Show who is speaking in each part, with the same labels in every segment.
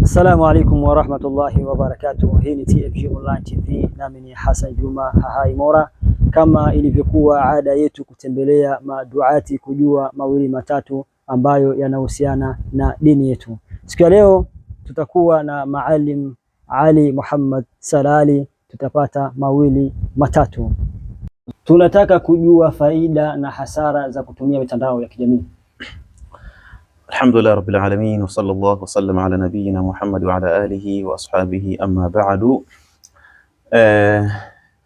Speaker 1: Assalamu alaikum warahmatullahi wabarakatuh. Hii ni TFG Online TV, nami ni Hassan Juma Hahai Mora. Kama ilivyokuwa ada yetu kutembelea maduati kujua mawili matatu ambayo yanahusiana na dini yetu. Siku ya leo tutakuwa na Maalim Ali Muhammad Salali, tutapata mawili matatu. Tunataka kujua faida na hasara za kutumia mitandao ya kijamii.
Speaker 2: Alhamdulillah rabbil alamin wa sallallahu wa sallam ala nabiyyina Muhammad wa ala alihi wa ashabihi amma ba'du.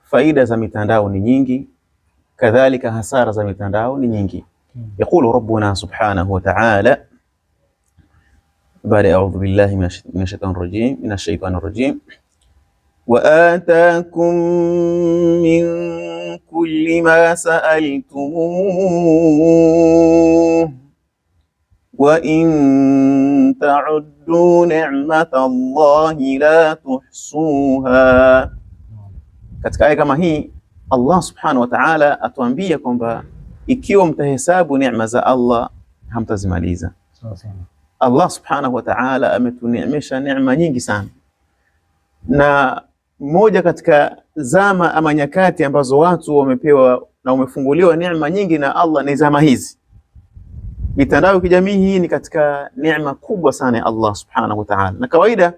Speaker 2: Faida za mitandao ni nyingi, kadhalika hasara za mitandao ni nyingi. Yaqulu rabbuna subhanahu wa ta'ala baada a'udhu billahi minash shaitani rajim minash shaitani rajim wa atakum min kulli ma sa'altumuh wa in ta'uddu ni'mata Allahi la tuhsuha. Katika aya kama hii Allah subhanahu wa ta'ala atuambia kwamba ikiwa mtahesabu neema za Allah hamtazimaliza. Allah subhanahu wa ta'ala ametuneemesha neema nyingi sana, na moja katika zama ama nyakati ambazo watu wamepewa na wamefunguliwa neema nyingi na Allah ni zama hizi. Mitandao ya kijamii hii ni katika neema kubwa sana ya Allah subhanahu wa ta'ala, na kawaida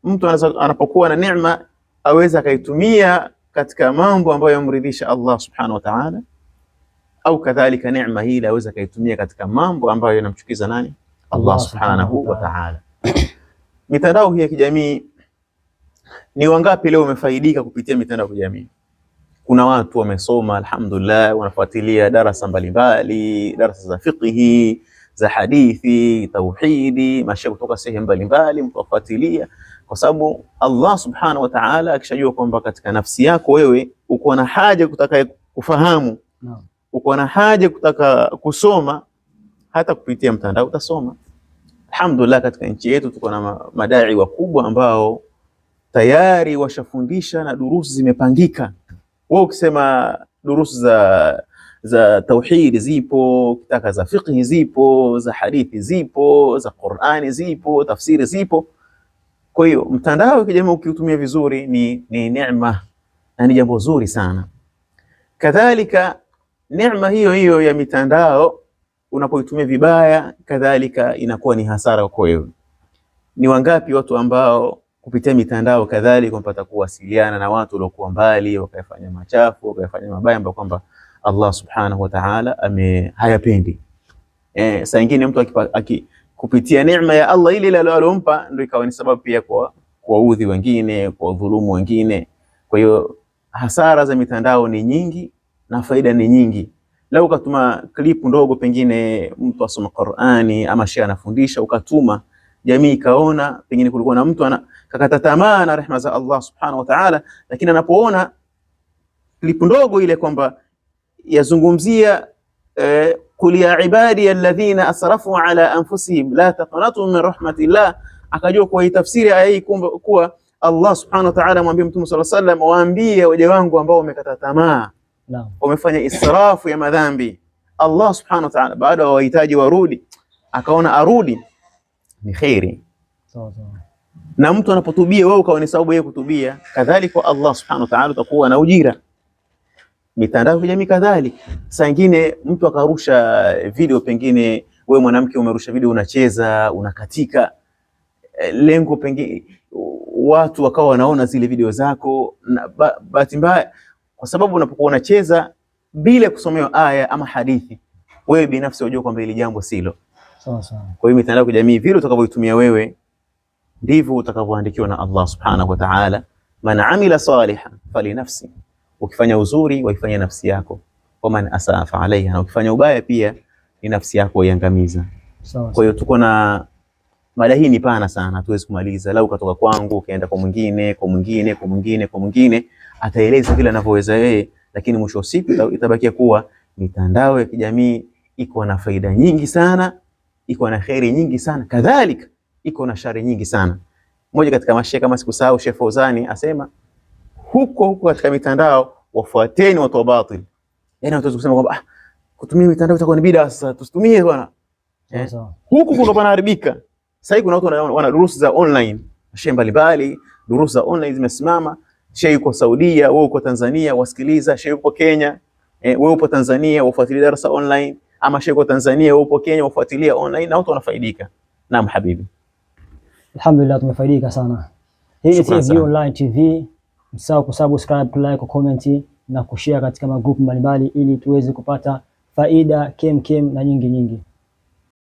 Speaker 2: mtu anapokuwa na neema aweza akaitumia katika mambo ambayo yamridhisha Allah subhanahu wa ta'ala, au kadhalika neema hii aweza akaitumia katika mambo ambayo yanamchukiza nani? Allah subhanahu wa ta'ala. Mitandao hii ya kijamii, ni wangapi leo wamefaidika kupitia mitandao ya kijamii? Kuna watu wamesoma, alhamdulillah, wanafuatilia darasa mbalimbali, darasa za fiqhi, za hadithi, tauhidi, mashaikh kutoka sehemu mbalimbali, mkafuatilia, kwa sababu Allah subhanahu wa ta'ala akishajua kwamba katika nafsi yako wewe uko na haja kutaka kufahamu, uko na haja kutaka kusoma, hata kupitia mtandao utasoma. Alhamdulillah, katika nchi yetu tuko na madai wakubwa ambao tayari washafundisha na durusi zimepangika. Wewe ukisema durusu za tauhidi zipo, ukitaka za fiqhi zipo, za hadithi zipo, za Qur'ani zipo, tafsiri zipo. Kwa hiyo mtandao wa kijamii ukiutumia vizuri ni neema na ni jambo zuri sana. Kadhalika neema hiyo hiyo ya mitandao unapoitumia vibaya, kadhalika inakuwa ni hasara kwa wewe. Ni wangapi watu ambao kupitia mitandao kadhalika wamepata kuwasiliana na watu waliokuwa mbali, wakayafanya machafu, wakayafanya mabaya ambayo kwamba Allah subhanahu wa ta'ala hayapendi. Saa nyingine mtu kupitia neema ya Allah ile ile aliyompa ndio ikawa ni sababu pia kwa kuwaudhi wengine, kwa dhulumu wengine. Kwa hiyo hasara za mitandao ni nyingi na faida ni nyingi. Lau ukatuma klipu ndogo, pengine mtu asoma Qur'ani ama shehe anafundisha, ukatuma jamii ikaona, pengine kulikuwa na mtu ana kakata tamaa na rehma za Allah subhanahu wa ta'ala, lakini anapoona klipu ndogo ile kwamba yazungumzia qul ya ibadi alladhina asrafu ala anfusihim la taqnatu min rahmatillah, akajua kwa hii tafsiri aya hii kuwa Allah subhanahu wa ta'ala mwambie Mtume sallallahu alayhi wasallam, waambie waja wangu ambao wamekata tamaa, wamefanya israfu ya madhambi. Allah subhanahu wa ta'ala baada wa wahitaji warudi, akaona arudi ni khairi. Na mtu anapotubia wewe ukawa ni sababu yeye kutubia, kadhalika Allah subhanahu wa ta'ala utakuwa na ujira. Mitandao ya kijamii kadhalika, saa nyingine mtu akarusha video, pengine wewe mwanamke umerusha video, unacheza unakatika, lengo pengine watu wakawa wanaona zile video zako, na bahati mbaya, kwa sababu unapokuwa unacheza bila kusomewa aya ama hadithi, wewe binafsi unajua kwamba hili jambo silo.
Speaker 1: Sawa sawa.
Speaker 2: Kwa hiyo mitandao ya kijamii vile utakavyoitumia wewe ndivyo utakavyoandikiwa na Allah subhanahu wa ta'ala. Man amila salihan falinafsi, ukifanya uzuri waifanya nafsi yako, wa man asaa fa alaiha, na ukifanya ubaya pia ni nafsi yako waiangamiza. Kwa hiyo tuko na mada hii ni pana sana, hatuwezi kumaliza. Lau ukatoka kwangu ukaenda kwa mwingine, kwa mwingine, kwa mwingine, kwa mwingine, ataeleza vile anavyoweza yeye, lakini mwisho wa siku itabakia kuwa mitandao ya kijamii iko na faida nyingi sana, iko na kheri nyingi sana, kadhalika iko na shari nyingi sana. Mmoja katika mashehe kama sikusahau, Sheikh Fauzani asema huko huko katika mitandao wafuateni watu wa batil. Yaani watu kusema kwamba kutumia mitandao itakuwa ni bid'a, sasa tusitumie bwana. Huku kuna panaharibika. Sasa hivi kuna watu wana durusi za online, shehe mbalimbali, durusi za online zimesimama. Shehe yuko Saudia, wewe uko Tanzania wasikiliza. Shehe yuko Kenya, wewe upo Tanzania wafuatilia darasa online, ama shehe yuko Tanzania, wewe upo Kenya wafuatilia online, na watu wanafaidika. Naam habibi.
Speaker 1: Alhamdulillah, tumefaidika sana. Hii ni
Speaker 2: Shukran
Speaker 1: TFG
Speaker 2: sana.
Speaker 1: Online TV. Msahau kusubscribe, like, comment na kushare katika magrupu mbalimbali ili tuweze kupata faida kem kem na nyingi nyingi.